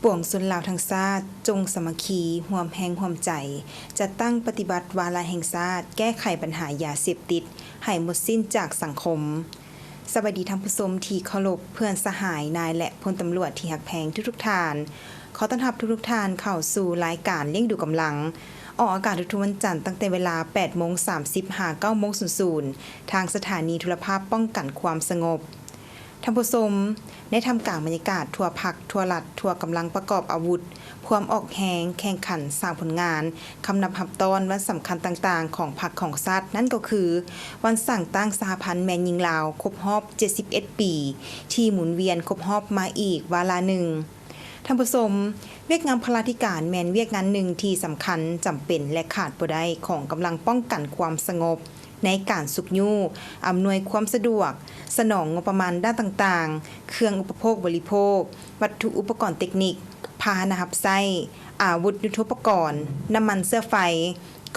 ປວງຊົນລາວທັງຊາດ ຈົ່ງສາມັກຄີ ຮ່ວມແຮງຮ່ວມໃຈ ຈັດຕັ້ງປະຕິບັດວາລະແຫ່ງຊາດ ແກ້ໄຂບັນຫາຢາເສບຕິດ ໃຫ້ໝົດສິ້ນຈາກສັງຄົມ. ສະບາຍດີທ່ານຜູ້ຊົມທີ່ເຄົາລົບ, ເພື່ອນສະຫາຍ, ນາຍ ແລະ ພົນຕຳຫຼວດທີ່ຮັກແພງທຸກໆທ່ານ. ຂໍຕ້ອນຮັບທຸກໆທ່ານເຂົ້າສູ່ລາຍການລ້ຽງດູກຳລັງ, ອອກອາກາດທຸກໆວັນຈັນ ຕັ້ງແຕ່ເວລາແປດໂມງສາມສິບ ຫາ ເກົ້າໂມງສູນສູນ ທາງສະຖານີໂທລະພາບປ້ອງກັນຄວາມສະຫງົບ. ທ່ານຜູ້ຊົມ, ໃນທ່າມກາງບັນຍາກາດທົ່ວພັກ, ທົ່ວລັດ, ທົ່ວກຳລັງປະກອບອາວຸດ, ພວມອອກແຮງ, ແຂ່ງຂັນ, ສ້າງຜົນງານ, ຄຳນັບຮັບຕ້ອນວັນສຳຄັນຕ່າງໆຂອງພັກຂອງຊາດ, ນັ້ນກໍຄື ວັນສ້າງຕັ້ງສະຫະພັນແມ່ຍິງລາວຄົບຮອບເຈັດສິບເອັດປີ, ທີ່ໝູນວຽນຄົບຮອບມາອີກວາລະໜຶ່ງ. ທ່ານຜູ້ຊົມ, ວຽກງານພະລາທິການແມ່ນວຽກງານໜຶ່ງທີ່ສຳຄັນ, ຈຳເປັນ ແລະ ຂາດບໍ່ໄດ້ຂອງກຳລັງປ້ອງກັນຄວາມສະຫງົບ ໃນການຊຸກຍູ້, ອຳນວຍຄວາມສະດວກ, ສະໜອງງົບປະມານດ້ານຕ່າງໆ, ເຄື່ອງອຸປະໂພກບໍລິໂພກ, ວັດຖຸອຸປະກອນເຕັກນິກ, ພາຫະນະຮັບໃຊ້, ອາວຸດຍຸດໂທປະກອນ, ນ້ຳມັນເຊື້ອໄຟ,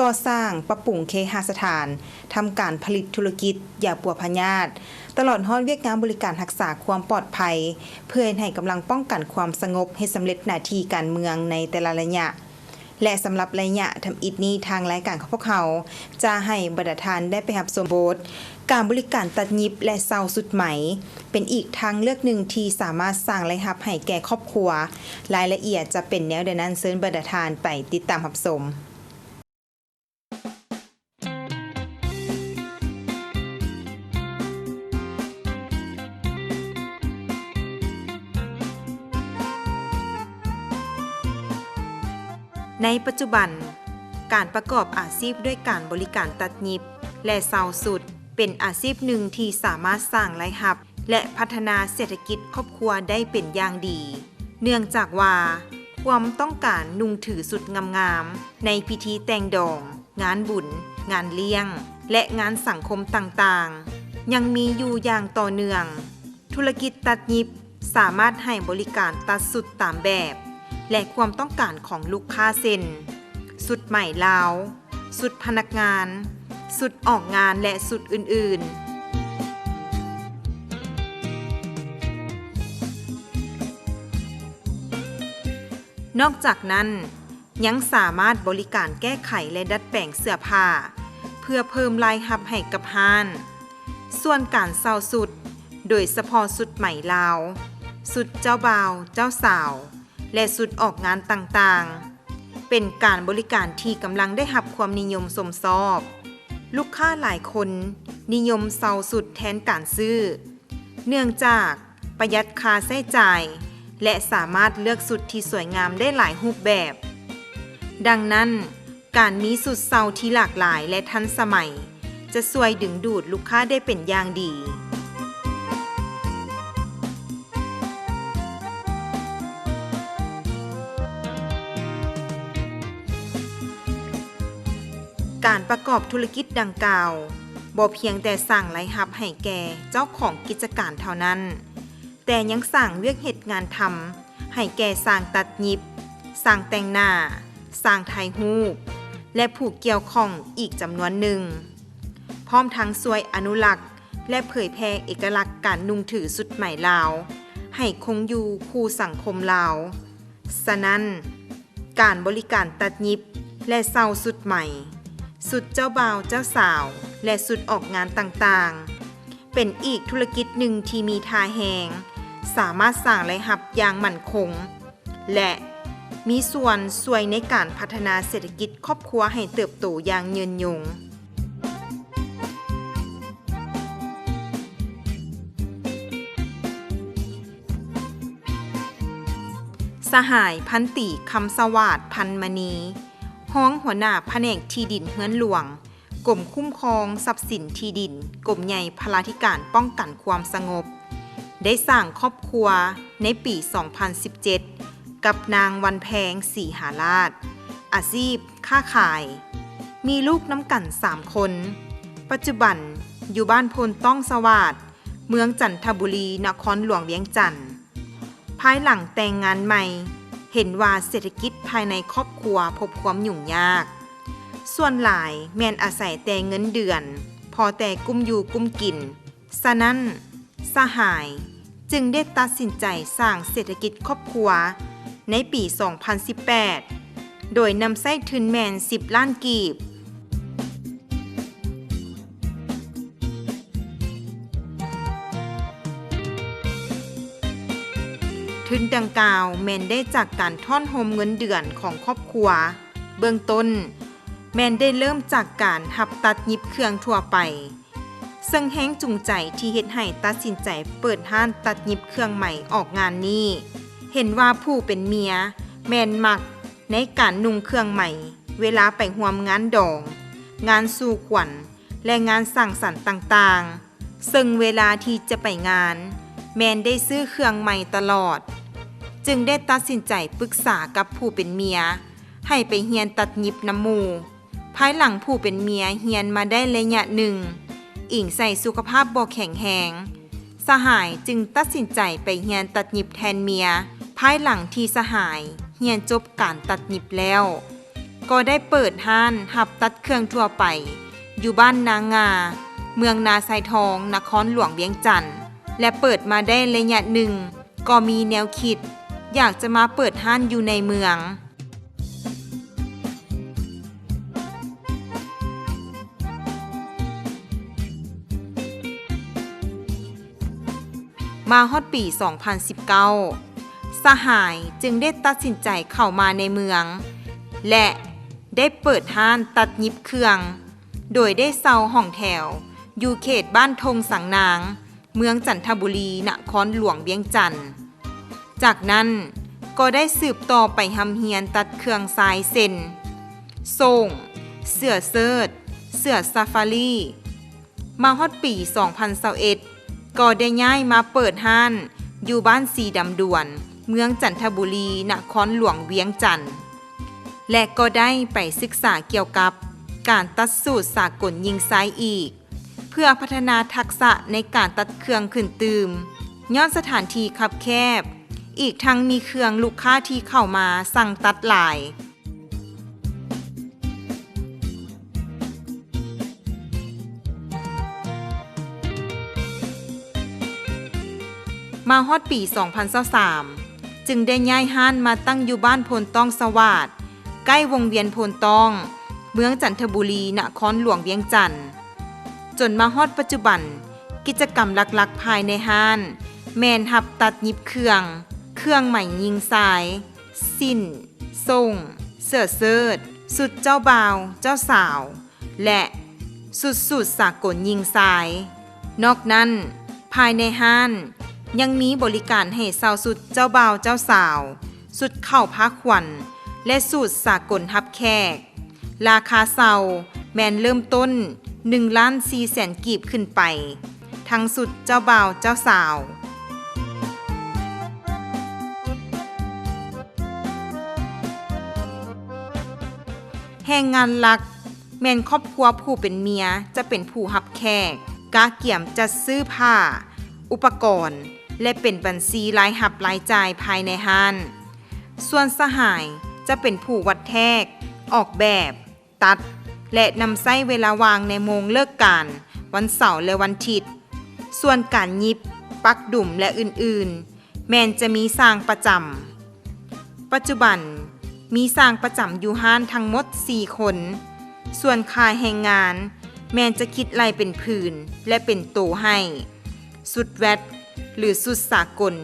ກໍ່ສ້າງ, ປັບປຸງເຄຫະສະຖານ, ທຳການຜະລິດທຸລະກິດ, ຢາປົວພະຍາດ, ຕະຫຼອດຮອດວຽກງານບໍລິການຮັກສາຄວາມປອດໄພ, ເພື່ອເຮັດໃຫ້ກຳລັງປ້ອງກັນຄວາມສະຫງົບເຮັດສຳເລັດໜ້າທີ່ການເມືອງໃນແຕ່ລະໄລຍະ. ແລະ ສຳລັບໄລຍະທຳອິດນີ້, ທາງລາຍການຂອງພວກເຮົາຈະໃຫ້ບັນດາທ່ານໄດ້ໄປຮັບຊົມບົດການບໍລິການຕັດຫຍິບ ແລະ ເຊົາຊຸດໄໝ, ເປັນອີກທາງເລືອກໜຶ່ງທີ່ສາມາດສ້າງລາຍຮັບໃຫ້ແກ່ຄອບຄົວ. ລາຍລະອຽດຈະເປັນແນວໃດນັ້ນ, ເຊີນບັນດາທ່ານໄປຕິດຕາມຮັບຊົມ. ໃນປັດຈຸບັນ, ການປະກອບອາຊີບດ້ວຍການບໍລິການຕັດຫຍິບ ແລະ ເຊົາຊຸດ ເປັນອາຊີບໜຶ່ງທີ່ສາມາດສ້າງລາຍຮັບ ແລະ ພັດທະນາເສດຖະກິດຄອບຄົວໄດ້ເປັນຢ່າງດີ. ເນື່ອງຈາກວ່າຄວາມຕ້ອງການນຸ່ງຖືຊຸດງາມໆ ໃນພິທີແຕ່ງດອງ, ງານບຸນ, ງານລ້ຽງ ແລະ ງານສັງຄົມຕ່າງໆ ຍັງມີຢູ່ຢ່າງຕໍ່ເນື່ອງ. ທຸລະກິດຕັດຫຍິບສາມາດໃຫ້ບໍລິການຕັດຊຸດຕາມແບບ ແລະ ຄວາມຕ້ອງການຂອງລູກຄ້າ ເຊັ່ນ ຊຸດໄໝລາວ, ຊຸດພະນັກງານ, ຊຸດອອກງານ ແລະ ຊຸດອື່ນໆ. ນອກຈາກນັ້ນ, ຍັງສາມາດບໍລິການແກ້ໄຂ ແລະ ດັດແປງເສື້ອຜ້າ ເພື່ອເພີ່ມລາຍຮັບໃຫ້ກັບຮ້ານ. ສ່ວນການເຊົ່າຊຸດ, ໂດຍສະເພາະຊຸດໄໝລາວ, ຊຸດເຈົ້າບ່າວ, ເຈົ້າສາວ ແລະ ຊຸດອອກງານຕ່າງໆ ເປັນການບໍລິການທີ່ກຳລັງໄດ້ຮັບຄວາມນິຍົມຊົມຊອບ. ລູກຄ້າຫຼາຍຄົນນິຍົມເຊົ່າຊຸດແທນການຊື້, ເນື່ອງຈາກປະຢັດຄ່າໃຊ້ຈ່າຍ ແລະ ສາມາດເລືອກຊຸດທີ່ສວຍງາມໄດ້ຫຼາຍຮູບແບບ. ດັ່ງນັ້ນ, ການມີຊຸດເຊົ່າທີ່ຫຼາກຫຼາຍ ແລະ ທັນສະໄໝ ຈະຊ່ວຍດຶງດູດລູກຄ້າໄດ້ເປັນຢ່າງດີ. ການປະກອບທຸລະກິດດັ່ງກ່າວ ບໍ່ພຽງແຕ່ສ້າງລາຍຮັບໃຫ້ແກ່ເຈົ້າຂອງກິດຈະການເທົ່ານັ້ນ, ແຕ່ຍັງສ້າງວຽກເຮັດງານທຳໃຫ້ແກ່ຊ່າງຕັດຫຍິບ, ຊ່າງແຕ່ງໜ້າ, ຊ່າງຖ່າຍຮູບ ແລະ ຜູ້ກ່ຽວຂ້ອງອີກຈຳນວນໜຶ່ງ, ພ້ອມທັງຊ່ວຍອະນຸລັກ ແລະ ເຜີຍແຜ່ເອກະລັກການນຸ່ງຖືຊຸດໄໝລາວ ໃຫ້ຄົງຢູ່ຄູ່ສັງຄົມລາວ. ສະນັ້ນ, ການບໍລິການຕັດຫຍິບ ແລະ ເຊົ່າຊຸດໄໝ, ຊຸດເຈົ້າບ່າວເຈົ້າສາວ ແລະ ຊຸດອອກງານຕ່າງໆ ເປັນອີກທຸລະກິດໜຶ່ງທີ່ມີທ່າແຮງ, ສາມາດສ້າງລາຍຮັບຢ່າງໝັ້ນຄົງ ແລະ ມີສ່ວນຊ່ວຍໃນການພັດທະນາເສດຖະກິດຄອບຄົວໃຫ້ເຕີບໂຕຢ່າງຍືນຍົງ. ສະຫາຍ ພັນຕີ ຄຳສະຫວາດ ພັນມະນີ, ຮອງຫົວໜ້າພະແນກທີ່ດິນເຮືອນຫຼວງ, ກົມຄຸ້ມຄອງຊັບສິນທີ່ດິນ, ກົມໃຫຍ່ພະລາທິການປ້ອງກັນຄວາມສະຫງົບ, ໄດ້ສ້າງຄອບຄົວໃນປີສອງພັນສິບເຈັດ ກັບນາງ ວັນແພງ ສີຫາລາດ, ອາຊີບຄ້າຂາຍ, ມີລູກນຳກັນສາມຄົນ, ປັດຈຸບັນຢູ່ບ້ານໂພນຕ້ອງສະຫວາດ, ເມືອງຈັນທະບູລີ, ນະຄອນຫຼວງວຽງຈັນ. ພາຍຫຼັງແຕ່ງງານໃໝ່, ເຫັນວ່າເສດຖະກິດພາຍໃນຄອບຄົວພົບຄວາມຫຍຸ້ງຍາກ. ສ່ວນຫຼາຍແມ່ນອາໄສແຕ່ເງິນເດືອນ, ພໍແຕ່ກຸ້ມຢູ່ກຸ້ມກິນ. ສະນັ້ນ, ສະຫາຍຈຶ່ງໄດ້ຕັດສິນໃຈສ້າງເສດຖະກິດຄອບຄົວ ໃນປີສອງພັນສິບແປດ ໂດຍນຳໃຊ້ທຶນແມ່ນສິບລ້ານກີບ. ທຶນດັ່ງກ່າວແມ່ນໄດ້ຈາກການທ້ອນໂຮມເງິນເດືອນຂອງຄອບຄົວ. ເບື້ອງຕົ້ນແມ່ນໄດ້ເລີ່ມຈາກການຮັບຕັດຫຍິບເຄື່ອງທົ່ວໄປ, ເຊິ່ງແຮງຈູງໃຈທີ່ເຮັດໃຫ້ຕັດສິນໃຈເປີດຮ້ານຕັດຫຍິບເຄື່ອງໃໝ່ອອກງານນີ້ ເຫັນວ່າຜູ້ເປັນເມຍແມ່ນມັກໃນການນຸ່ງເຄື່ອງໃໝ່ເວລາໄປຮ່ວມງານດອງ, ງານສູ່ຂວັນ ແລະ ງານສັງສັນຕ່າງໆ, ເຊິ່ງເວລາທີ່ຈະໄປງານແມ່ນໄດ້ຊື້ເຄື່ອງໃໝ່ຕະຫຼອດ, ຈຶ່ງໄດ້ຕັດສິນໃຈປຶກສາກັບຜູ້ເປັນເມຍໃຫ້ໄປຮຽນຕັດຫຍິບນຳໝູ່. ພາຍຫຼັງຜູ້ເປັນເມຍຮຽນມາໄດ້ໄລຍະໜຶ່ງ, ອີງໃສ່ສຸຂະພາບບໍ່ແຂງແຮງ, ສະຫາຍຈຶ່ງຕັດສິນໃຈໄປຮຽນຕັດຫຍິບແທນເມຍ. ພາຍຫຼັງທີ່ສະຫາຍຮຽນຈົບການຕັດຫຍິບແລ້ວ, ກໍໄດ້ເປີດຮ້ານຮັບຕັດເຄື່ອງທົ່ວໄປ ຢູ່ບ້ານນາງາ, ເມືອງນາຊາຍທອງ, ນະຄອນຫຼວງວຽງຈັນ ແລະ ເປີດມາໄດ້ໄລຍະໜຶ່ງ, ກໍມີແນວຄິດຢາກຈະມາເປີດຮ້ານຢູ່ໃນເມືອງ. ມາຮອດປີສອງພັນສິບເກົ້າ ສະຫາຍຈຶ່ງໄດ້ຕັດສິນໃຈເຂົ້າມາໃນເມືອງ ແລະ ໄດ້ເປີດຮ້ານຕັດຫຍິບເຄື່ອງ, ໂດຍໄດ້ເຊົ່າຫ້ອງແຖວຢູ່ເຂດບ້ານທົ່ງສັງນາງ, ເມືອງຈັນທະບູລີ, ນະຄອນຫຼວງວຽງຈັນ. ຈາກນັ້ນກໍໄດ້ສືບຕໍ່ໄປຮ່ຳຮຽນຕັດເຄື່ອງຊາຍເຊັ່ນ ໂສ້ງ, ເສື້ອເຊີດ, ເສື້ອຊາຟາຣີ. ມາຮອດປີສອງພັນຊາວເອັດ ກໍໄດ້ຍ້າຍມາເປີດຮ້ານຢູ່ບ້ານສີດຳດວນ, ເມືອງຈັນທະບູລີ, ນະຄອນຫຼວງວຽງຈັນ ແລະ ກໍໄດ້ໄປສຶກສາກ່ຽວກັບການຕັດສູດສາກົນຍິງຊາຍອີກ ເພື່ອພັດທະນາທັກສະໃນການຕັດເຄື່ອງຂຶ້ນຕື່ມ. ຍ້ອນສະຖານທີ່ຄັບແຄບ, ອີກທັງມີເຄື່ອງລູກຄ້າທີ່ເຂົ້າມາສັ່ງຕັດຫຼາຍ. ມາຮອດປີສອງພັນຊາວສາມ ຈຶ່ງໄດ້ຍ້າຍຮ້ານມາຕັ້ງຢູ່ບ້ານໂພນຕ້ອງສະຫວາດ, ໃກ້ວົງວຽນໂພນຕ້ອງ, ເມືອງຈັນທະບູລີ, ນະຄອນຫຼວງວຽງຈັນ. ຈົນມາຮອດປັດຈຸບັນ, ກິດຈະກຳຫຼັກໆພາຍໃນຮ້ານແມ່ນຮັບຕັດຫຍິບເຄື່ອງ, ເຄື່ອງໄໝຍິງຊາຍ, ສິ້ນ, ໂສ້ງ, ເສື້ອເຊີດ, ຊຸດເຈົ້າບ່າວເຈົ້າສາວ ແລະ ຊຸດສູດສາກົນຍິງຊາຍ. ນອກນັ້ນ, ພາຍໃນຮ້ານຍັງມີບໍລິການໃຫ້ເຊົ່າຊຸດເຈົ້າບ່າວເຈົ້າສາວ, ຊຸດເຂົ້າພາຂວັນ ແລະ ສູດສາກົນຮັບແຂກ. ລາຄາເຊົ່າແມ່ນເລີ່ມຕົ້ນໜຶ່ງລ້ານສີ່ແສນກີບຂຶ້ນໄປ, ທັງຊຸດເຈົ້າບ່າວເຈົ້າສາວ. ແຮງງານຫຼັກແມ່ນຄອບຄົວຜູ້ເປັນເມຍຈະເປັນຜູ້ຮັບແຂກ, ກະກຽມຈັດຊື້ຜ້າ, ອຸປະກອນ ແລະ ເປັນບັນຊີລາຍຮັບລາຍຈ່າຍພາຍໃນຮ້ານ. ສ່ວນສະຫາຍຈະເປັນຜູ້ວັດແທກ, ອອກແບບ, ຕັດ ແລະ ນຳໃຊ້ເວລາວ່າງໃນໂມງເລີກການວັນເສົາ ແລະ ວັນທິດ. ສ່ວນການຫຍິບ, ປັກດຸມ ແລະ ອື່ນໆ ແມ່ນຈະມີຊ່າງປະຈຳ. ປັດຈຸບັນມີຊ່າງປະຈຳຢູ່ຮ້ານທັງໝົດສີ່ຄົນ. ສ່ວນຄ່າແຮງງານແມ່ນຈະຄິດໄລ່ເປັນຜືນ ແລະ ເປັນໂຕໃຫ້. ຊຸດແວັດ ຫຼື ຊຸດສາກົນ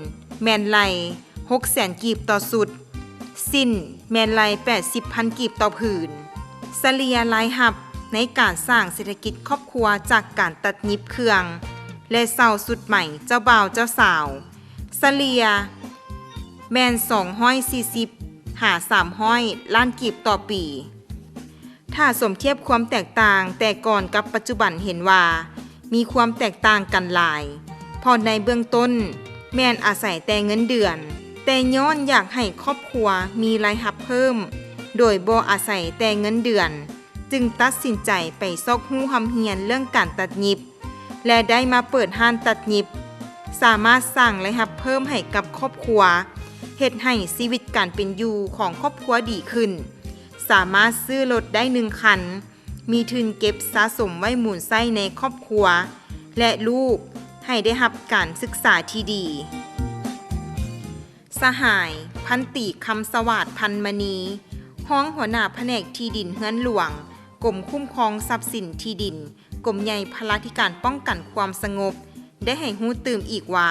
ແມ່ນໄລ່ຫົກແສນກີບຕໍ່ຊຸດ, ສິ້ນແມ່ນໄລ່ແປດສິບພັນກີບຕໍ່ຜືນ. ສະເລ່ຍລາຍຮັບໃນການສ້າງເສດຖະກິດຄອບຄົວຈາກການຕັດຫຍິບເຄື່ອງ ແລະ ເຊົ່າຊຸດໃໝ່ເຈົ້າບ່າວເຈົ້າສາວ ສະເລ່ຍແມ່ນສອງຮ້ອຍສີ່ສິບຫາສາມຮ້ອຍລ້ານກີບຕໍ່ປີ. ຖ້າສົມທຽບຄວາມແຕກຕ່າງແຕ່ກ່ອນກັບປັດຈຸບັນເຫັນວ່າມີຄວາມແຕກຕ່າງກັນຫຼາຍ, ເພາະໃນເບື້ອງຕົ້ນແມ່ນອາໄສແຕ່ເງິນເດືອນ, ແຕ່ຍ້ອນຢາກໃຫ້ຄອບຄົວມີລາຍຮັບເພີ່ມໂດຍບໍ່ອາໄສແຕ່ເງິນເດືອນ, ຈຶ່ງຕັດສິນໃຈໄປຊອກຮູ້ຮ່ຳຮຽນເລື່ອງການຕັດຫຍິບ ແລະ ໄດ້ມາເປີດຮ້ານຕັດຫຍິບ, ສາມາດສ້າງລາຍຮັບເພີ່ມໃຫ້ກັບຄອບຄົວ, ເຮັດໃຫ້ຊີວິດການເປັນຢູ່ຂອງຄອບຄົວດີຂຶ້ນ, ສາມາດຊື້ລົດໄດ້ໜຶ່ງຄັນ, ມີທຶນເກັບສະສົມໄວ້ໝູນໃຊ້ໃນຄອບຄົວ ແລະ ລູກໃຫ້ໄດ້ຮັບການສຶກສາທີ່ດີ. ສະຫາຍ ພັນຕີ ຄຳສະຫວາດ ພັນມະນີ ຮອງຫົວໜ້າພະແນກທີ່ດິນເຮືອນຫຼວງ ກົມຄຸ້ມຄອງຊັບສິນທີ່ດິນ ກົມໃຫຍ່ພະລາທິການປ້ອງກັນຄວາມສະຫງົບ ໄດ້ໃຫ້ຮູ້ຕື່ມອີກວ່າ: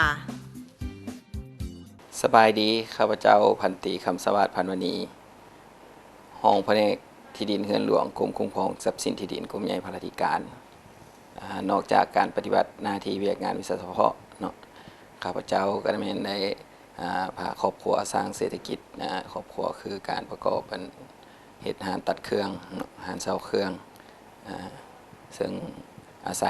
ສະບາຍດີ, ຂ້າພະເຈົ້າ ພັນຕີ ຄຳສະຫວາດ ພັນມະນີ ຮອງພະແນກທີ່ດິນເຮືອນຫຼວງ ກົມຄຸ້ມຄອງຊັບສິນທີ່ດິນ ກົມໃຫຍ່ພະລາທິການ. ອາ ນອກຈາກການປະຕິບັດໜ້າທີ່ວຽກງານວິຊາສະເພາະເນາະ, ຂ້າພະເຈົ້າກໍແມ່ນໄດ້ ອາ ພາຄອບຄົວສ້າງເສດຖະກິດ ອາ ຄອບຄົວ ຄືການປະກອບອັນເຮັດຮ້ານຕັດເຄື່ອງເນາະ, ຮ້ານເຊົ່າເຄື່ອງ ອາ ເຊິ່ງອາໄສ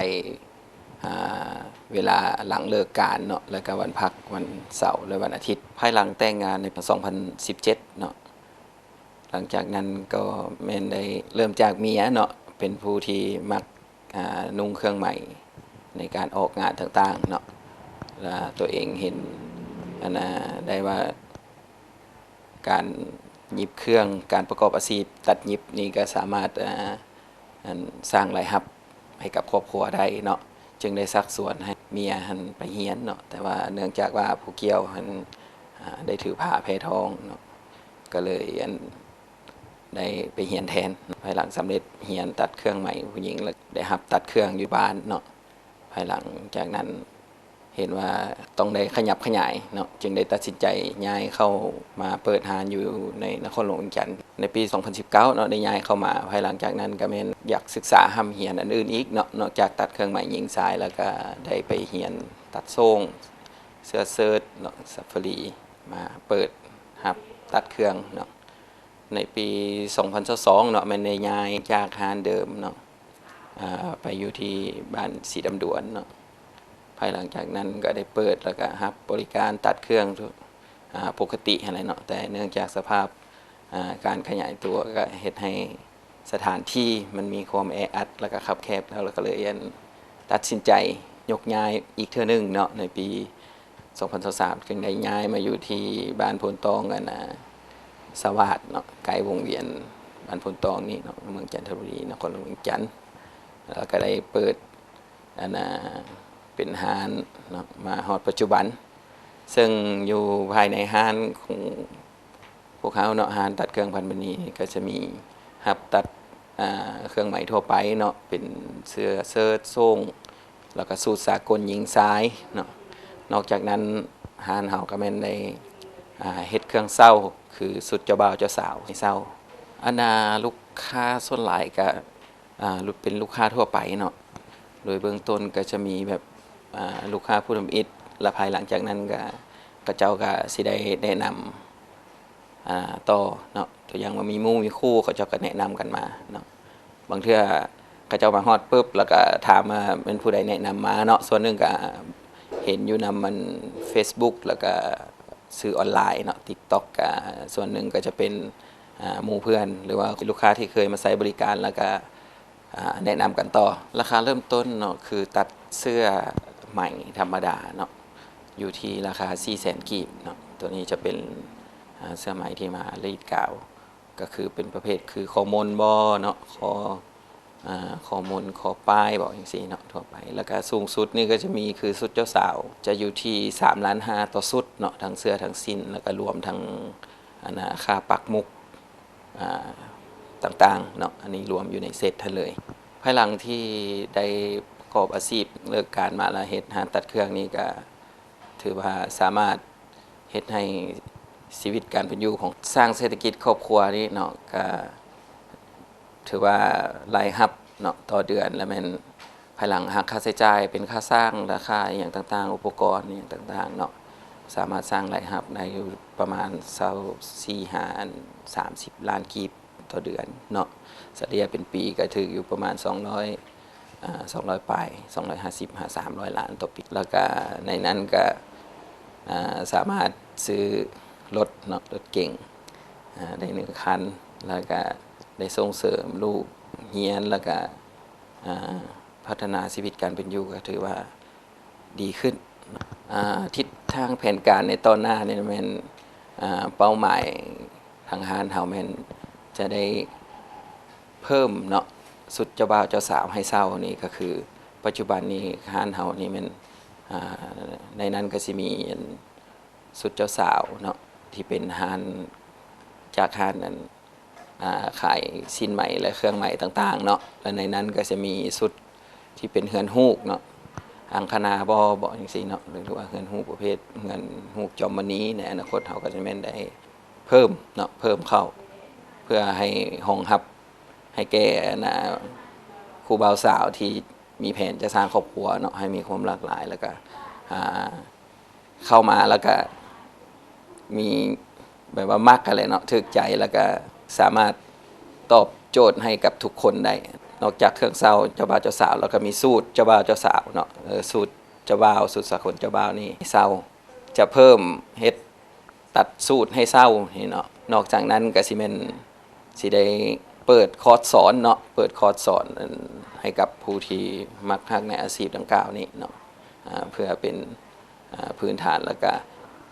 ອາ ເວລາຫຼັງເລີກການເນາະ ແລ້ວກໍວັນພັກ ວັນເສົາ ແລະ ວັນອາທິດ. ພາຍຫຼັງແຕ່ງງານໃນປີສອງພັນສິບເຈັດເນາະ, ຫຼັງຈາກນັ້ນກໍແມ່ນໄດ້ເລີ່ມຈາກເມຍເນາະ ເປັນຜູ້ທີ່ມັກ ອາ ນຸ່ງເຄື່ອງໄໝໃນການອອກງານຕ່າງໆເນາະ ແລະ ຕົວເອງເຫັນ ອັນນ່າ ໄດ້ວ່າ ການຫຍິບເຄື່ອງ ການປະກອບອາຊີບຕັດຫຍິບນີ້ກໍສາມາດ ອາ ອັນ ສ້າງລາຍຮັບໃຫ້ກັບຄອບຄົວໄດ້ເນາະ, ຈຶ່ງໄດ້ຊັກຊວນໃຫ້ເມຍຫັ້ນໄປຮຽນເນາະ. ແຕ່ວ່າເນື່ອງຈາກວ່າຜູ້ກ່ຽວຫັ້ນ ອາ ໄດ້ຖືພາແພທອງເນາະ ກໍເລີຍ ອັນ ໄດ້ໄປຮຽນແທນ. ພາຍຫຼັງສຳເລັດຮຽນຕັດເຄື່ອງໄໝຜູ້ຍິງ ແລ້ວໄດ້ຮັບຕັດເຄື່ອງຢູ່ບ້ານເນາະ. ພາຍຫຼັງຈາກນັ້ນເຫັນວ່າຕ້ອງໄດ້ຂະຫຍັບຂະຫຍາຍເນາະ, ຈຶ່ງໄດ້ຕັດສິນໃຈຍ້າຍເຂົ້າມາເປີດຮ້ານຢູ່ໃນນະຄອນຫຼວງວຽງຈັນ ໃນປີສອງພັນສິບເກົ້າເນາະ, ໄດ້ຍ້າຍເຂົ້າມາ. ພາຍຫຼັງຈາກນັ້ນກໍແມ່ນຢາກສຶກສາຮ່ຳຮຽນອັນອື່ນອີກເນາະ, ນອກຈາກຕັດເຄື່ອງໄໝຍິງຊາຍ ແລ້ວກໍໄດ້ໄປຮຽນຕັດໂສ້ງ ເສື້ອເຊີດເນາະ, ຊັບຟາຣີ ມາເປີດຮັບຕັດເຄື່ອງເນາະ. ໃນປີສອງພັນຊາວສອງເນາະ ແມ່ນໄດ້ຍ້າຍຈາກຮ້ານເດີມເນາະ ອາ ໄປຢູ່ທີ່ບ້ານສີດຳດວນເນາະ. ພາຍຫຼັງຈາກນັ້ນກໍໄດ້ເປີດ ແລ້ວກໍຮັບບໍລິການຕັດເຄື່ອງ ອາ ປົກກະຕິຫັ້ນແຫຼະເນາະ, ແຕ່ເນື່ອງຈາກສະພາບ ອາ ການຂະຫຍາຍຕົວ ກໍເຮັດໃຫ້ສະຖານທີ່ມັນມີຄວາມແອອັດ ແລ້ວກໍຄັບແຄບ ແລ້ວ ແລ້ວກໍເລີຍ ອັນ ຕັດສິນໃຈຍົກຍ້າຍອີກເທື່ອໜຶ່ງເນາະ ໃນປີ ສອງພັນຊາວສາມ ຈຶ່ງໄດ້ຍ້າຍມາຢູ່ທີ່ບ້ານໂພນຕອງ ອັນນ່າ ສະຫວາດເນາະ, ໃກ້ວົງວຽນບ້ານໂພນຕອງນີ້ເນາະ, ເມືອງຈັນທະບູລີ ນະຄອນຫຼວງວຽງຈັນ. ແລ້ວກໍໄດ້ເປີດ ອັນນ່າ ເປັນຮ້ານເນາະ ມາຮອດປັດຈຸບັນ, ເຊິ່ງຢູ່ພາຍໃນຮ້ານຂອງ ພວກເຮົາເນາະ, ຮ້ານຕັດເຄື່ອງພັນມະນີ ກໍຈະມີຮັບຕັດ ອາ ເຄື່ອງໄໝທົ່ວໄປເນາະ, ເປັນເສື້ອເຊີດ ໂສ້ງ ແລ້ວກໍສູດສາກົນຍິງຊາຍເນາະ. ນອກຈາກນັ້ນ ຮ້ານເຮົາກໍແມ່ນໄດ້ ອາ ເຮັດເຄື່ອງເຊົ່າ ຄືຊຸດເຈົ້າບ່າວເຈົ້າສາວໃຫ້ເຊົ່າ. ອັນນ່າ ລູກຄ້າສ່ວນຫຼາຍກໍ ອາ ເປັນລູກຄ້າທົ່ວໄປເນາະ, ໂດຍເບື້ອງຕົ້ນກໍຈະມີແບບ ອາ ລູກຄ້າຜູ້ທຳອິດ ແລະ ພາຍຫຼັງຈາກນັ້ນກໍ ເຂົາເຈົ້າກໍຊິໄດ້ແນະນຳ ອາ ຕໍ່ເນາະ, ຕົວຢ່າງວ່າມີໝູ່ມີຄູ່ ເຂົາເຈົ້າກໍແນະນຳກັນມາເນາະ. ບາງເທື່ອເຂົາເຈົ້າມາຮອດປຶບ ແລ້ວກໍຖາມວ່າແມ່ນຜູ້ໃດແນະນຳມາເນາະ, ສ່ວນໜຶ່ງກໍເຫັນຢູ່ນຳ ອັນ ເຟສບຸກ ແລ້ວກໍສື່ອອນລາຍເນາະ, ຕິກຕັອກ ກໍສ່ວນໜຶ່ງກໍຈະເປັນ ອາ ໝູ່ເພື່ອນ ຫຼືວ່າລູກຄ້າທີ່ເຄີຍມາໃຊ້ບໍລິການ ແລ້ວກໍ ອາ ແນະນຳກັນຕໍ່. ລາຄາເລີ່ມຕົ້ນເນາະ ຄືຕັດເສື້ອໄໝທຳມະດາເນາະ ຢູ່ທີ່ລາຄາສີ່ແສນກີບເນາະ. ໂຕນີ້ຈະເປັນ ອາ ເສື້ອໄໝທີ່ມາລີດກາວ ກໍຄືເປັນປະເພດຄືຄໍມົນບໍເນາະ, ຄໍ ອາ ຄໍມົນ ຄໍປ້າຍບໍ ຈັ່ງຊີ້ເນາະ, ທົ່ວໄປ. ແລ້ວກໍສູງສຸດນີ້ກໍຈະມີຄືຊຸດເຈົ້າສາວ ຈະຢູ່ທີ່ສາມລ້ານຫ້າຕໍ່ຊຸດເນາະ, ທັງເສື້ອທັງສິ້ນ ແລ້ວກໍລວມທັງ ອັນນ່າ ຄ່າປັກໝຸກ ອາ ຕ່າງໆເນາະ, ອັນນີ້ລວມຢູ່ໃນເຊັດຫັ້ນເລີຍ. ພາຍຫຼັງທີ່ໄດ້ປະກອບອາຊີບເລີກການມາ ແລ້ວເຮັດຮ້ານຕັດເຄື່ອງນີ້ ກໍຖືວ່າສາມາດເຮັດໃຫ້ຊີວິດການເປັນຢູ່ຂອງ ສ້າງເສດຖະກິດຄອບຄົວນີ້ເນາະ ກໍຖືວ່າລາຍຮັບເນາະ ຕໍ່ເດືອນ ແລ້ວແມ່ນ ພາຍຫຼັງຫັກຄ່າໃຊ້ຈ່າຍ ເປັນຄ່າສ້າງ ລາຄາອີ່ຫຍັງຕ່າງໆ ອຸປະກອນອີ່ຫຍັງຕ່າງໆເນາະ, ສາມາດສ້າງລາຍຮັບໄດ້ຢູ່ປະມານຊາວສີ່ ຫາ ສາມສິບລ້ານກີບຕໍ່ເດືອນເນາະ. ສະເລ່ຍເປັນປີກໍຖືກຢູ່ປະມານສອງຮ້ອຍ ອາ ສອງຮ້ອຍປາຍ ສອງຮ້ອຍຫ້າສິບ ຫາ ສາມຮ້ອຍລ້ານຕໍ່ປີ. ແລ້ວກະໃນນັ້ນກະ ອາ ສາມາດຊື້ລົດເນາະ, ລົດເກັງ ອາ ໄດ້ໜຶ່ງຄັນ, ແລ້ວກະໄດ້ສົ່ງເສີມລູກຮຽນ, ແລ້ວກະ ອາ ພັດທະນາຊີວິດການເປັນຢູ່ກໍຖືວ່າດີຂຶ້ນ. ອາ ທິດທາງແຜນການໃນຕໍ່ໜ້ານີ້ແມ່ນ ອາ ເປົ້າໝາຍທາງຮ້ານເຮົາແມ່ນຈະໄດ້ເພີ່ມເນາະ ຊຸດເຈົ້າບ່າວເຈົ້າສາວໃຫ້ເຊົ່ານີ້ ກໍຄືປັດຈຸບັນນີ້ຮ້ານເຮົານີ້ແມ່ນ ອາ ໃນນັ້ນກໍຊິມີອັນ ຊຸດເຈົ້າສາວເນາະ ທີ່ເປັນຮ້ານ ຈາກຮ້ານອັນ ອ່າ ຂາຍສິ້ນໄໝ ແລະ ເຄື່ອງໄໝຕ່າງໆເນາະ ແລະ ໃນນັ້ນກໍຈະມີຊຸດທີ່ເປັນເຮືອນຮູບເນາະ ອັງຄະນາບໍ ບໍ ຈັ່ງຊີ້ເນາະ ຫຼືວ່າເຮືອນຮູບປະເພດເຮືອນຮູບຈອມມະນີ ໃນອະນາຄົດເຮົາກໍຈະແມ່ນໄດ້ເພີ່ມເນາະ ເພີ່ມເຂົ້າ ເພື່ອໃຫ້ຮອງຮັບ ໃຫ້ແກ່ອັນນ່າ ຄູ່ບ່າວສາວທີ່ມີແຜນຈະສ້າງຄອບຄົວເນາະ ໃຫ້ມີຄວາມຫຼາກຫຼາຍ ແລ້ວກະ ອ່າ ເຂົ້າມາແລ້ວກະມີແບບວ່າມັກຫັ້ນແຫຼະເນາະ ຖືກໃຈ ແລ້ວກະສາມາດຕອບໂຈດໃຫ້ກັບທຸກຄົນໄດ້. ນອກຈາກເຄື່ອງເຊົ່າເຈົ້າບ່າວເຈົ້າສາວ ແລ້ວກະມີສູດເຈົ້າບ່າວເຈົ້າສາວເນາະ ເອີ ສູດເຈົ້າບ່າວ ສູດສາກົນເຈົ້າບ່າວນີ້ເຊົ່າ ຈະເພີ່ມເຮັດຕັດສູດໃຫ້ເຊົ່ານີ້ເນາະ. ນອກຈາກນັ້ນກະຊິແມ່ນ ຊິໄດ້ເປີດຄອດສອນເນາະ ເປີດຄອດສອນ ອັນ ໃຫ້ກັບຜູ້ທີ່ມັກຮັກໃນອາຊີບດັ່ງກ່າວນີ້ເນາະ ອ່າ ເພື່ອເປັນ ອ່າ ພື້ນຖານ ແລ້ວກະ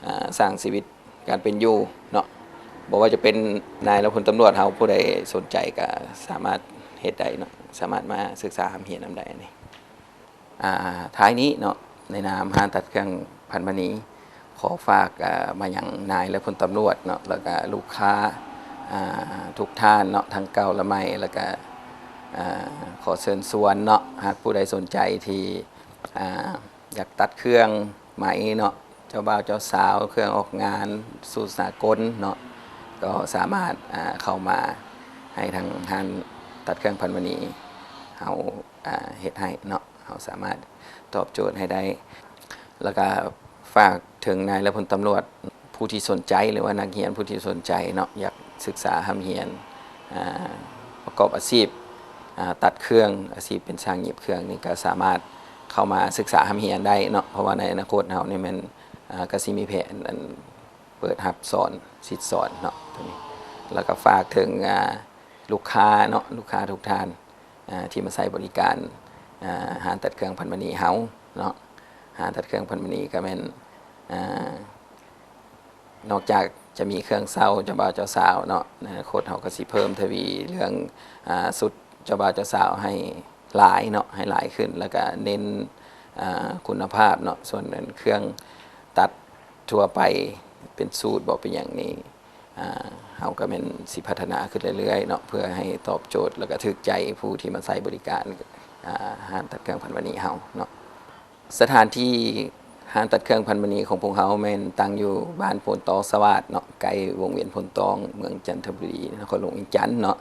ອ່າ ສ້າງຊີວິດການເປັນຢູ່ເນາະ. ບໍ່ວ່າຈະເປັນນາຍ ແລະ ພົນຕຳຫຼວດເຮົາ ຜູ້ໃດສົນໃຈກະສາມາດເຮັດໄດ້ເນາະ ສາມາດມາສຶກສາຮ່ຳຮຽນນຳໄດ້ນີ້. ອ່າ ທ້າຍນີ້ເນາະ ໃນນາມຮ້ານຕັດເຄື່ອງພັນມະນີ ຂໍຝາກ ອ່າ ມາຍັງນາຍ ແລະ ພົນຕຳຫຼວດເນາະ ແລ້ວກະລູກຄ້າ ອ່າ ທຸກທ່ານເນາະ ທັງເກົ່າ ແລະ ໃໝ່ ແລ້ວກະ ອ່າ ຂໍເຊີນຊວນເນາະ ຫາກຜູ້ໃດສົນໃຈທີ່ ອ່າ ຢາກຕັດເຄື່ອງໄໝເນາະ ເຈົ້າບ່າວເຈົ້າສາວ ເຄື່ອງອອກງານ ສູດສາກົນເນາະ ກໍສາມາດ ອ່າ ເຂົ້າມາໃຫ້ທາງຮ້ານຕັດເຄື່ອງພັນມະນີເຮົາ ອ່າ ເຮັດໃຫ້ເນາະ ເຮົາສາມາດຕອບໂຈດໃຫ້ໄດ້. ແລ້ວກະຝາກເຖິງນາຍ ແລະ ພົນຕຳຫຼວດ ຜູ້ທີ່ສົນໃຈ ຫຼືວ່ານັກຮຽນຜູ້ທີ່ສົນໃຈເນາະ ຢາກສຶກສາຮ່ຳຮຽນ ອ່າ ປະກອບອາຊີບ ອ່າ ຕັດເຄື່ອງ ອາຊີບເປັນຊ່າງຫຍິບເຄື່ອງນີ້ ກະສາມາດເຂົ້າມາສຶກສາຮ່ຳຮຽນໄດ້ເນາະ ເພາະວ່າໃນອະນາຄົດເຮົານີ້ແມ່ນ ອ່າ ກະຊິມີແຜນອັນ ເປີດຮັບສອນ ສິດສອນເນາະ ໂຕນີ້. ແລ້ວກະຝາກເຖິງ ອ່າ ລູກຄ້າເນາະ ລູກຄ້າທຸກທ່ານ ອ່າ ທີ່ມາໃຊ້ບໍລິການ ອ່າ ຮ້ານຕັດເຄື່ອງພັນມະນີເຮົາເນາະ. ຮ້ານຕັດເຄື່ອງພັນມະນີກະແມ່ນ ອ່າ ນອກຈາກຈະມີເຄື່ອງເຊົ່າເຈົ້າບ່າວເຈົ້າສາວເນາະ ໃນອະນາຄົດເຮົາກະຊິເພີ່ມທະວີເລື່ອງ ອ່າ ຊຸດເຈົ້າບ່າວເຈົ້າສາວໃຫ້ຫຼາຍເນາະ ໃຫ້ຫຼາຍຂຶ້ນ ແລ້ວກະເນັ້ນ ອ່າ ຄຸນນະພາບເນາະ. ສ່ວນອັນເຄື່ອງຕັດທົ່ວໄປ ເປັນສູດບໍ ເປັນຫຍັງນີ້ ອ່າ ເຮົາກະແມ່ນຊິພັດທະນາຂຶ້ນເລື້ອຍໆເນາະ ເພື່ອໃຫ້ຕອບໂຈດ ແລ້ວກະຖືກໃຈຜູ້ທີ່ມາໃຊ້ບໍລິການ ອ່າ ຮ້ານຕັດເຄື່ອງພັນມະນີເຮົາເນາະ. ສະຖານທີ່ຮ້ານຕັດເຄື່ອງພັນມະນີຂອງພວກເຮົາແມ່ນຕັ້ງຢູ່ບ້ານໂພນຕອງສະຫວາດເນາະ ໃກ້ວົງວຽນໂພນຕອງ ເມືອງຈັນທະບູລີ ນະຄອນຫຼວງວຽງຈັນເນາະ.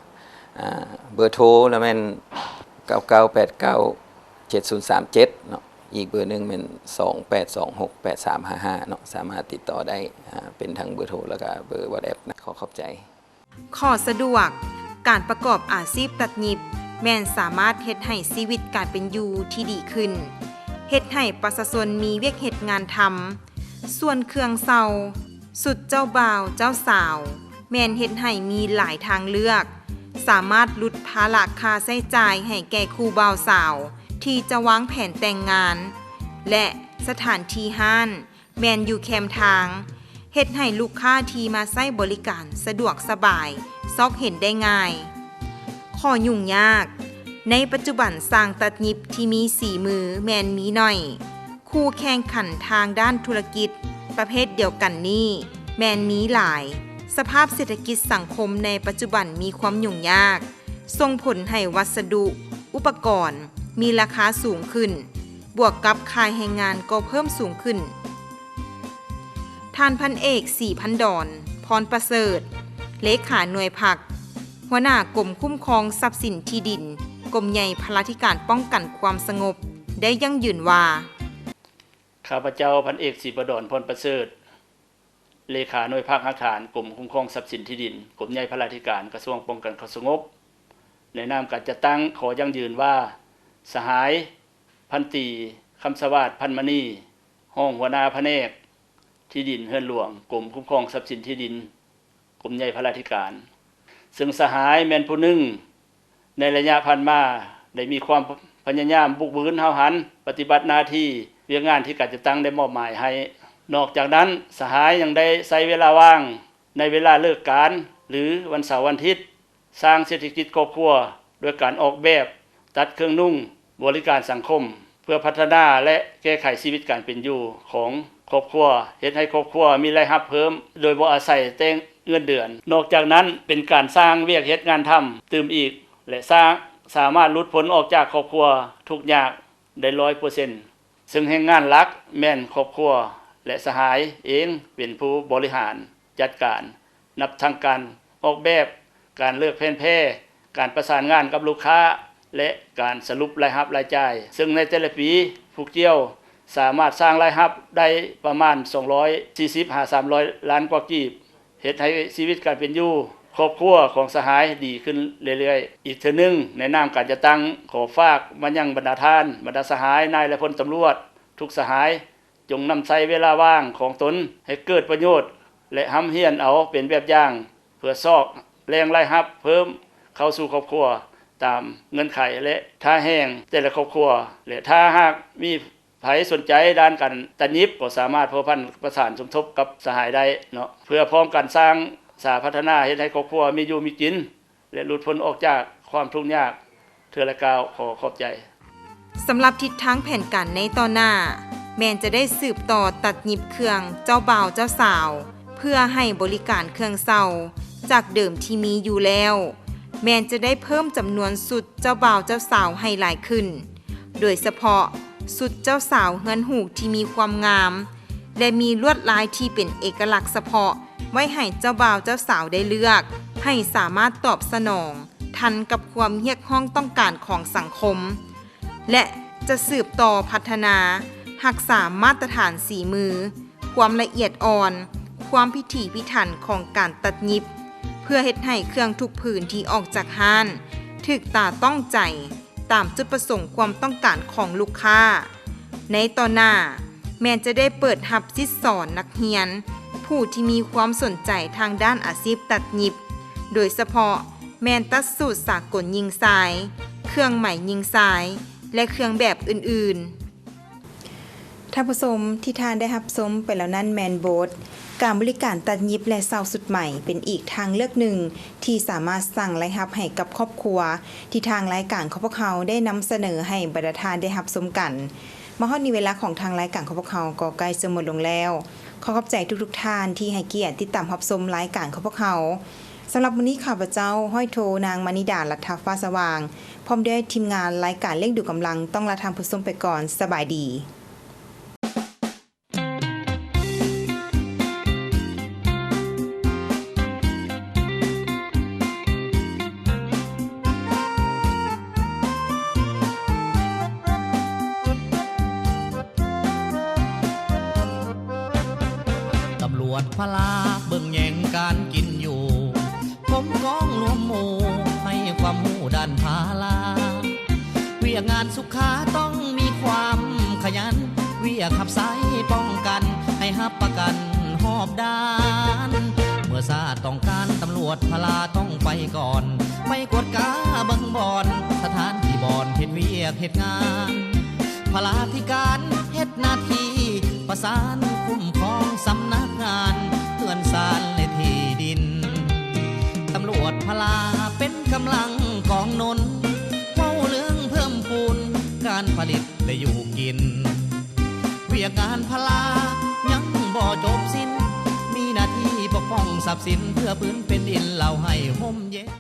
ອ່າ ເບີໂທລະແມ່ນ ເກົ້າເກົ້າແປດເກົ້າ ເຈັດສູນສາມເຈັດເນາະ ອີກເບີໜຶ່ງແມ່ນ ສອງແປດສອງຫົກແປດສາມຫ້າຫ້າເນາະ ສາມາດຕິດຕໍ່ໄດ້ ອ່າ ເປັນທັງເບີໂທ ແລ້ວກະເບີ WhatsApp ນະ. ຂໍຂອບໃຈ. ຂໍ້ສະດວກ ການປະກອບອາຊີບຕັດຫຍິບ ແມ່ນສາມາດເຮັດໃຫ້ຊີວິດການເປັນຢູ່ທີ່ດີຂຶ້ນ, ເຮັດໃຫ້ປະຊາຊົນມີວຽກເຮັດງານທຳ. ສ່ວນເຄື່ອງເຊົ່າ ຊຸດເຈົ້າບ່າວເຈົ້າສາວ ແມ່ນເຮັດໃຫ້ມີຫຼາຍທາງເລືອກ, ສາມາດຫຼຸດພາລະຄ່າໃຊ້ຈ່າຍໃຫ້ແກ່ຄູ່ບ່າວສາວທີ່ຈະວາງແຜນແຕ່ງງານ ແລະ ສະຖານທີ່ຮ້ານ ແມ່ນຢູ່ແຄມທາງ, ເຮັດໃຫ້ລູກຄ້າທີ່ມາໃຊ້ບໍລິການສະດວກສະບາຍ, ຊອກເຫັນໄດ້ງ່າຍ. ຂໍ້ຫຍຸ້ງຍາກ, ໃນປັດຈຸບັນຊ່າງຕັດຫຍິບທີ່ມີສີມືແມ່ນມີໜ້ອຍ, ຄູ່ແຂ່ງຂັນທາງດ້ານທຸລະກິດປະເພດດຽວກັນນີ້ແມ່ນມີຫຼາຍ. ສະພາບເສດຖະກິດສັງຄົມໃນປັດຈຸບັນມີຄວາມຫຍຸ້ງຍາກ, ສົ່ງຜົນໃຫ້ວັດສະດຸ ອຸປະກອນມີລາຄາສູງຂຶ້ນ, ບວກກັບຄ່າແຮງງານກໍເພີ່ມສູງຂຶ້ນ. ທ່ານພັນເອກ ສີພັນດອນ ພອນປະເສີດ ເລຂາໜ່ວຍພັກ, ຫົວໜ້າກົມຄຸ້ມຄອງຊັບສິນທີ່ດິນ, ກົມໃຫຍ່ພະລາທິການປ້ອງກັນຄວາມສະຫງົບ ໄດ້ຢັ້ງຢືນວ່າ. ຂ້າພະເຈົ້າ ພັນເອກ ສີພັນດອນ ພອນປະເສີດ ເລຂາໜ່ວຍພັກຮາກຖານ ກົມຄຸ້ມຄອງຊັບສິນທີ່ດິນ, ກົມໃຫຍ່ພະລາທິການ ກະຊວງປ້ອງກັນຄວາມສະຫງົບ ໃນນາມການຈັດຕັ້ງ ຂໍຢັ້ງຢືນວ່າ ສະຫາຍ ພັນຕີ ຄຳສະຫວາດ ພັນມະນີ ຮອງຫົວໜ້າພະແນກທີ່ດິນເຮືອນຫຼວງ ກົມຄຸ້ມຄອງຊັບສິນທີ່ດິນ ກົມໃຫຍ່ພະລາທິການ ເຊິ່ງສະຫາຍແມ່ນຜູ້ໜຶ່ງ ໃນໄລຍະຜ່ານມາ ໄດ້ມີຄວາມພະຍາຍາມບຸກບືນຫ້າວຫັນ ປະຕິບັດໜ້າທີ່ວຽກງານທີ່ການຈັດຕັ້ງໄດ້ມອບໝາຍໃຫ້. ນອກຈາກນັ້ນ, ສະຫາຍຍັງໄດ້ໃຊ້ເວລາວ່າງໃນເວລາເລີກການ ຫຼື ວັນເສົາວັນທິດ ສ້າງເສດຖະກິດຄອບຄົວ ໂດຍການອອກແບບ ຕັດເຄື່ອງນຸ່ງ, ບໍລິການສັງຄົມ ເພື່ອພັດທະນາ ແລະ ແກ້ໄຂຊີວິດການເປັນຢູ່ຂອງ ຄອບຄົວ, ເຮັດໃຫ້ຄອບຄົວມີລາຍຮັບເພີ່ມໂດຍບໍ່ອາໄສແຕ່ເງິນເດືອນ. ນອກຈາກນັ້ນເປັນການສ້າງວຽກເຮັດງານທຳຕື່ມອີກ ແລະ ສ້າງ, ສາມາດຫຼຸດພົ້ນອອກຈາກຄອບຄົວທຸກຍາກໄດ້ຮ້ອຍເປີເຊັນ. ເຊິ່ງແຮງງານຫຼັກແມ່ນຄອບຄົວ ແລະ ສະຫາຍເອງເປັນຜູ້ບໍລິຫານຈັດການ, ນັບທັງການອອກແບບ, ການເລືອກແຜນແພ້, ການປະສານງານກັບລູກຄ້າ ແລະ ການສະຫຼຸບລາຍຮັບລາຍຈ່າຍ. ເຊິ່ງໃນແຕ່ລະປີ, ຜູ້ກ່ຽວສາມາດສ້າງລາຍຮັບໄດ້ປະມານສອງຮ້ອຍສີ່ສິບຫາສາມຮ້ອຍລ້ານກວ່າກີບ. ເຮັດໃຫ້ຊີວິດການເປັນຢູ່ຄອບຄົວຂອງສະຫາຍດີຂຶ້ນເລື້ອຍໆ. ອີກເທື່ອໜຶ່ງ, ໃນນາມການຈັດຕັ້ງ, ຂໍຝາກມາຍັງບັນດາທ່ານ, ບັນດາສະຫາຍ, ນາຍ ແລະ ພົນຕຳຫຼວດທຸກສະຫາຍ, ຈົ່ງນຳໃຊ້ເວລາວ່າງຂອງຕົນໃຫ້ເກີດປະໂຫຍດ ແລະ ຮ່ຳຮຽນເອົາເປັນແບບຢ່າງ ເພື່ອຊອກແຫຼ່ງລາຍຮັບເພີ່ມເຂົ້າສູ່ຄອບຄົວຕາມເງື່ອນໄຂ ແລະ ທ່າແຮງແຕ່ລະຄອບຄົວ ແລະ ຖ້າຫາກມີ ໃຜສົນໃຈດ້ານການຕັດຫຍິບ ກໍສາມາດພົວພັນປະສານສົມທົບກັບສະຫາຍໄດ້ເນາະ ເພື່ອພ້ອມກັນສ້າງສາພັດທະນາ ເຮັດໃຫ້ຄອບຄົວມີຢູ່ມີກິນ ແລະ ຫຼຸດພົ້ນອອກຈາກຄວາມທຸກຍາກເທື່ອລະກ້າວ. ຂໍຂອບໃຈ. ສຳລັບທິດທາງແຜນການໃນຕໍ່ໜ້າ ແມ່ນຈະໄດ້ສືບຕໍ່ຕັດຫຍິບເຄື່ອງເຈົ້າບ່າວເຈົ້າສາວ ເພື່ອໃຫ້ບໍລິການເຄື່ອງເຊົ່າຈາກເດີມທີ່ມີຢູ່ແລ້ວ ແມ່ນຈະໄດ້ເພີ່ມຈຳນວນຊຸດເຈົ້າບ່າວເຈົ້າສາວໃຫ້ຫຼາຍຂຶ້ນ. ໂດຍສະເພາະຊຸດເຈົ້າສາວເຮືອນຫູກທີ່ມີຄວາມງາມ ແລະ ມີລວດລາຍທີ່ເປັນເອກະລັກສະເພາະ ໄວ້ໃຫ້ເຈົ້າບ່າວເຈົ້າສາວໄດ້ເລືອກ ໃຫ້ສາມາດຕອບສະໜອງທັນກັບຄວາມຮຽກຮ້ອງຕ້ອງການຂອງສັງຄົມ ແລະ ຈະສືບຕໍ່ພັດທະນາ ຮັກສາມາດຕະຖານສີມື, ຄວາມລະອຽດອ່ອນ, ຄວາມພິຖີພິຖັນຂອງການຕັດຫຍິບ ເພື່ອເຮັດໃຫ້ເຄື່ອງທຸກຜືນທີ່ອອກຈາກຮ້ານ ຖືກຕາຕ້ອງໃຈ ຕາມຈຸດປະສົງຄວາມຕ້ອງການຂອງລູກຄ້າ. ໃນຕໍ່ໜ້າ ແມ່ນຈະໄດ້ເປີດຮັບສິດສອນນັກຮຽນ ຜູ້ທີ່ມີຄວາມສົນໃຈທາງດ້ານອາຊີບຕັດຫຍິບ ໂດຍສະເພາະແມ່ນຕັດສູດສາກົນຍິງຊາຍ, ເຄື່ອງໄໝຍິງຊາຍ ແລະ ເຄື່ອງແບບອື່ນໆ. ທ່ານຜູ້ຊົມ, ທີ່ທ່ານໄດ້ຮັບຊົມໄປແລ້ວນັ້ນແມ່ນບົດ ການບໍລິການຕັດຫຍິບ ແລະ ເຊົ່າຊຸດໃໝ ເປັນອີກທາງເລືອກໜຶ່ງ ທີ່ສາມາດສ້າງລາຍຮັບໃຫ້ກັບຄອບຄົວ ທີ່ທາງລາຍການຂອງພວກເຮົາໄດ້ນຳສະເໜີໃຫ້ບັນດາທ່ານໄດ້ຮັບຊົມກັນ. ມາຮອດນີ້ເວລາຂອງທາງລາຍການຂອງພວກເຮົາກໍໃກ້ຈະໝົດລົງແລ້ວ. ຂໍຂອບໃຈທຸກໆທ່ານທີ່ໃຫ້ກຽດຕິດຕາມຮັບຊົມລາຍການຂອງພວກເຮົາ. ສຳລັບມື້ນີ້ຂ້າພະເຈົ້າ ຮ້ອຍໂທ ນາງ ມະນີດາ ລັດຖະຟ້າສະຫວ່າງ ພ້ອມດ້ວຍທີມງານລາຍການລ້ຽງດູກຳລັງ ຕ້ອງລາທ່ານຜູ້ຊົມໄປກ່ອນ. ສະບາຍດີ. ຕຳຫຼວດພະລາເບິ່ງແຍງການກິນຢູ່ ກົມກອງລວມໝູ່ໃຫ້ຄວາມຮູ້ດ້ານພາລາ ວຽກງານສຸຂາຕ້ອງມີຄວາມຂະຫຍັນ ວຽກຮັບໃຊ້ປ້ອງກັນໃຫ້ຮັບປະກັນຮອບດ້ານ ເມື່ອຊາດຕ້ອງການຕຳຫຼວດພະລາຕ້ອງໄປກ່ອນ ໄປກວດກາເບິ່ງບ່ອນ ສະຖານທີ່ບ່ອນເຮັດວຽກເຮັດງານ ພະລາທິການເຮັດໜ້າທີ່ປະສານຄຸ້ມຄອງສຳນັກງານເຮືອນຊານ ແລະ ທີ່ດິນ ຕຳຫຼວດພະລາເປັນກຳລັງກອງໜູນ ເວົ້າເລື່ອງເພີ່ມພູນການຜະລິດ ແລະ ຢູ່ກິນ ວຽກງານພະລາຍັງບໍ່ຈົບສິ້ນ ມີໜ້າທີ່ປົກປ້ອງຊັບສິນ ເພື່ອພື້ນແຜ່ນດິນລາວໃຫ້ຮົ່ມເຢັນ.